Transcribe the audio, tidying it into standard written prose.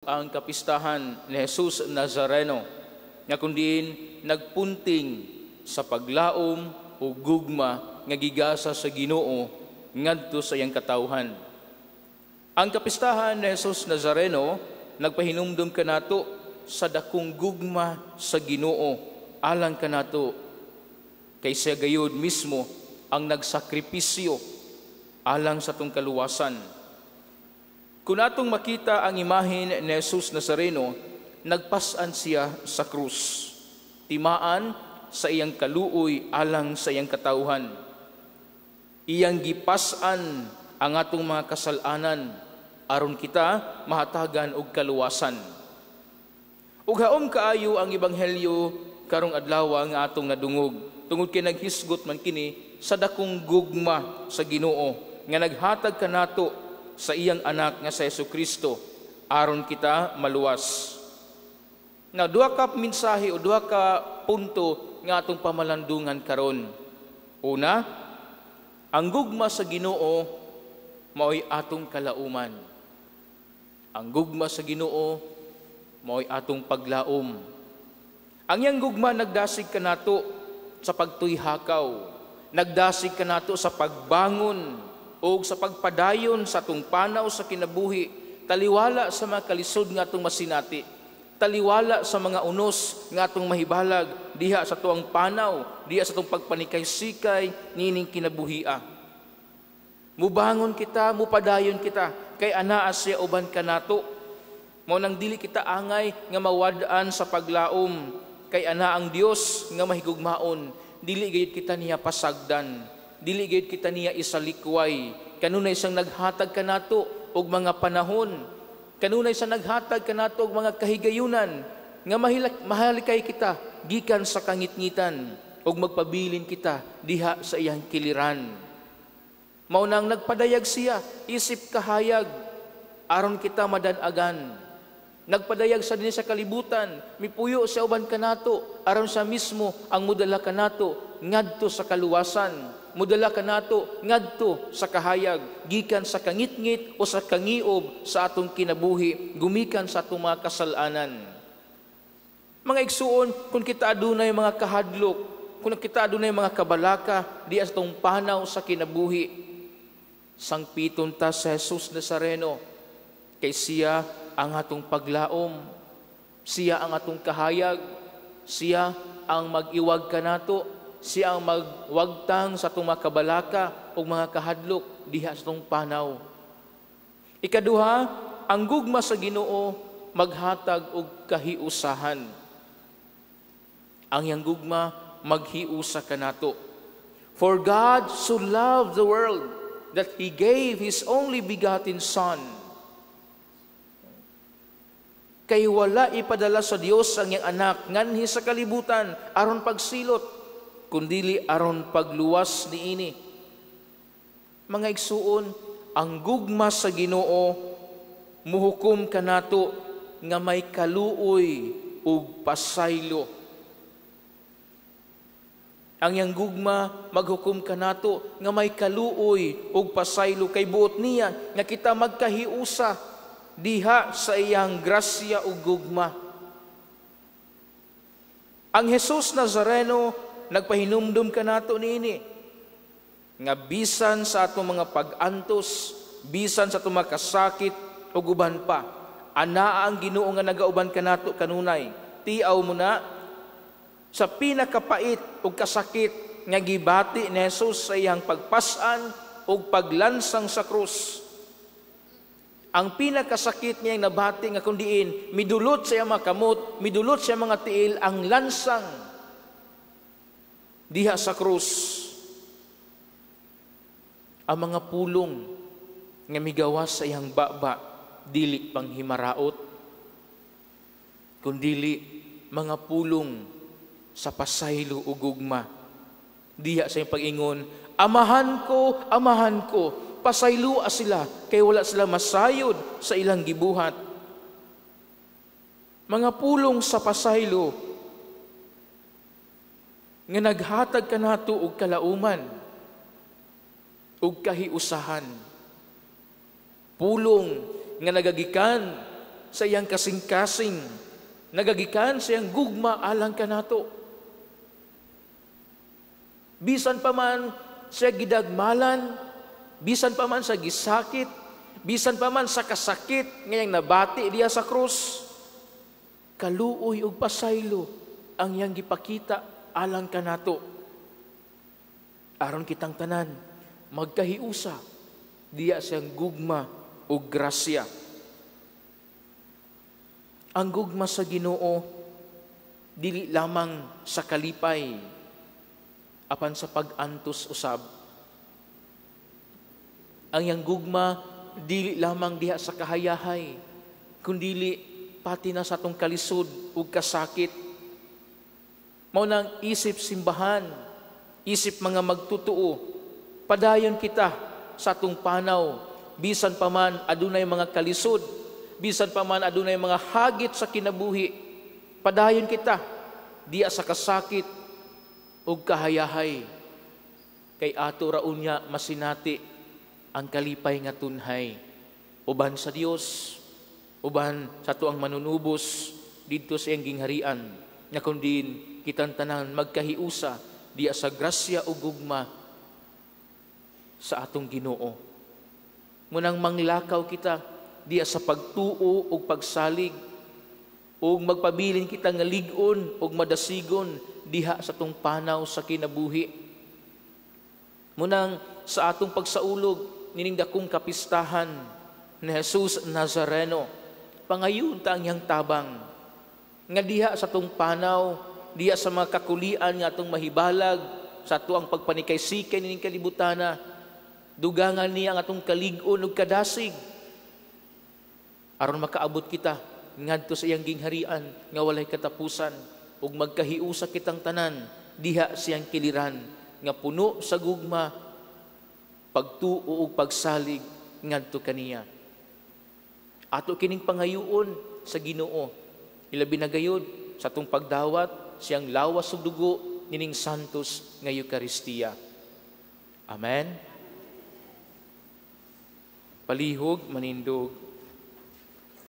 Ang kapistahan ni Jesus Nazareno nga kundiin nagpunting sa paglaom o gugma nga gigasa sa Ginoo ngadto sa iyang katawhan. Ang kapistahan ni Jesus Nazareno nagpahinumdum kanato sa dakong gugma sa Ginoo alang kanato, kay siya gayud mismo ang nagsakripisyo alang sa atong kaluwasan. Kung atong makita ang imahen ni Jesus Nazareno, nagpasan siya sa krus. Timaan sa iyang kaluoy alang sa iyang katawhan. Iyang gipas-an ang atong mga kasalanan aron kita mahatagan og kaluwasan. Ug haom kaayo ang ebanghelyo karong adlaw nga atong nadungog, tungod kay naghisgot man kini sa dakong gugma sa Ginoo nga naghatag kanato sa iyang anak nga sa Jesu Kristo aron kita maluwas. Na duha ka mensahe o duha ka punto nga atong pamalandungan karon. Una, ang gugma sa Ginoo mao'y atong kalauman. Ang gugma sa Ginoo mao'y atong paglaom. Ang iyang gugma nagdasig kanato sa pagtuyhakaw, nagdasig kanato sa pagbangon o sa pagpadayon sa atong panaw sa kinabuhi, taliwala sa mga kalisod nga atong masinati, taliwala sa mga unos nga atong mahibalag diha sa tuang panaw, diha sa atong pagpanikay-sikay niining kinabuhia. Mubangon kita, mupadayon kita, kay anaa siya uban kanato. Mao nang dili kita angay nga mawad-an sa paglaom, kay ana ang Dios nga mahigugmaon, dili gayud kita niya pasagdan, dili gayud kita niya isalikway. Kanunay siyang naghatag kanato og mga panahon, kanunay siyang naghatag kanato og mga kahigayunan nga mahalikay kita gikan sa kangitngitan ug magpabilin kita diha sa iyang kiliran. Mao nang nagpadayag siya isip kahayag aron kita madanagan. Nagpadayag sa dinhi sa kalibutan, mipuyo siya uban kanato aron siya mismo ang mudala kanato ngadto sa kaluwasan, mudala kanato ngadto sa kahayag, gikan sa kangitngit o sa kangiob sa atong kinabuhi, gumikan sa atong mga kasalanan. Mga igsuon, kung kita adunay mga kahadlok, kung kita adunay mga kabalaka di sa atong panaw sa kinabuhi, sangpiton ta sa Jesus Nazareno, kay siya ang atong paglaom, siya ang atong kahayag, siya ang mag-iwag kanato, siya ang magwagtang sa atong mga kabalaka o mga kahadlok diha sa atong panaw. Ikaduha, ang gugma sa Ginoo maghatag og kahiusahan. Ang iyang gugma maghiusa kanato. For God so loved the world that He gave His only begotten Son. Kay wala ipadala sa Dios ang iyang anak nganhi sa kalibutan aron pagsilot, kundili aron pagluwas niini. Mga igsuon, ang gugma sa Ginoo muhukom kanato nga may kaluoy ug pasaylo. Ang iyang gugma maghukom kanato nga may kaluoy ug pasaylo, kay buot niya nga kita magkahiusa diha sa iyang grasya ug gugma. Ang Jesus Nazareno nagpahinumdum kanato niini nga bisan sa atong mga pag-antos, bisan sa atong mga kasakit ug uban pa, anaa ang Ginoo nga nagauban kanato kanunay. Tiaw mo na sa pinakapait ug kasakit nga gibati ni Jesus sa iyang pagpas-an ug paglansang sa krus. Ang pinakasakit niyang nabati nga kundiin midulot sa iyang mga kamot, midulot sa iyang mga tiil ang lansang diha sa krus. Ang mga pulong nga migawas sa iyang baba dili panghimaraot, kundili mga pulong sa pasaylo ug gugma. Diha sa iyang pag-ingon, "Amahan ko, pasayloa sila, kay wala sila masayod sa ilang gibuhat." Mga pulong sa pasaylo nga naghatag kanato og kalauman ug kahiusahan. Pulong nga nagagikan sa iyang kasing-kasing, nagagikan sa iyang gugma alang kanato. Bisan pa man siya gidagmalan, bisan pa man sa gisakit, bisan pa man sa kasakit ngayang nabati diya sa krus, kaluoy ug pasaylo ang iyang gipakita alang kanato. Aron kitang tanan magkahiusa diya siyang gugma ug grasya. Ang gugma sa Ginoo dili lamang sa kalipay, apan sa pag-antos usab. Ang iyang gugma dili lamang diha sa kahayahay, kundili pati na sa atong kalisod ug kasakit. Mao nang isip simbahan, isip mga magtutuo, padayon kita sa atong panaw, bisan pa man adunay mga kalisod, bisan pa man adunay mga hagit sa kinabuhi, padayon kita diya sa kasakit ug kahayahay, kay ato ra unya masinati ang kalipay nga tunhay uban sa Dios, uban sa atuang manunubos didto sa iyang gingharian, nga kundin kitang tanan magkahiusa diya sa grasya ug gugma sa atong Ginoo. Munang manglakaw kita diya sa pagtuo ug pagsalig, ug magpabilin kita nga lig-on ug madasigon diha sa atong panaw sa kinabuhi. Munang sa atong pagsaulog nining dakong kapistahan ni Jesus Nazareno, pangayon ta ang iyang tabang nga diha sa atong panaw, diha sa mga kakulian nga atong mahibalag sa atuang pagpanikay-sikay nining kalibutana, dugangan niya ang atong kalig-on ug kadasig aron makaabot kita ngadto sa iyang gingharian nga walay katapusan, ug magkahiusa kitang tanan diha siyang kiliran nga puno sa gugma, pagtuo ug pagsalig ngadto kaniya. Ato kining pangayuon sa Ginoo, ilabi na gayud sa atong pagdawat siyang lawas ug dugo nining Santos nga Eukaristiya. Amen. Palihog manindog.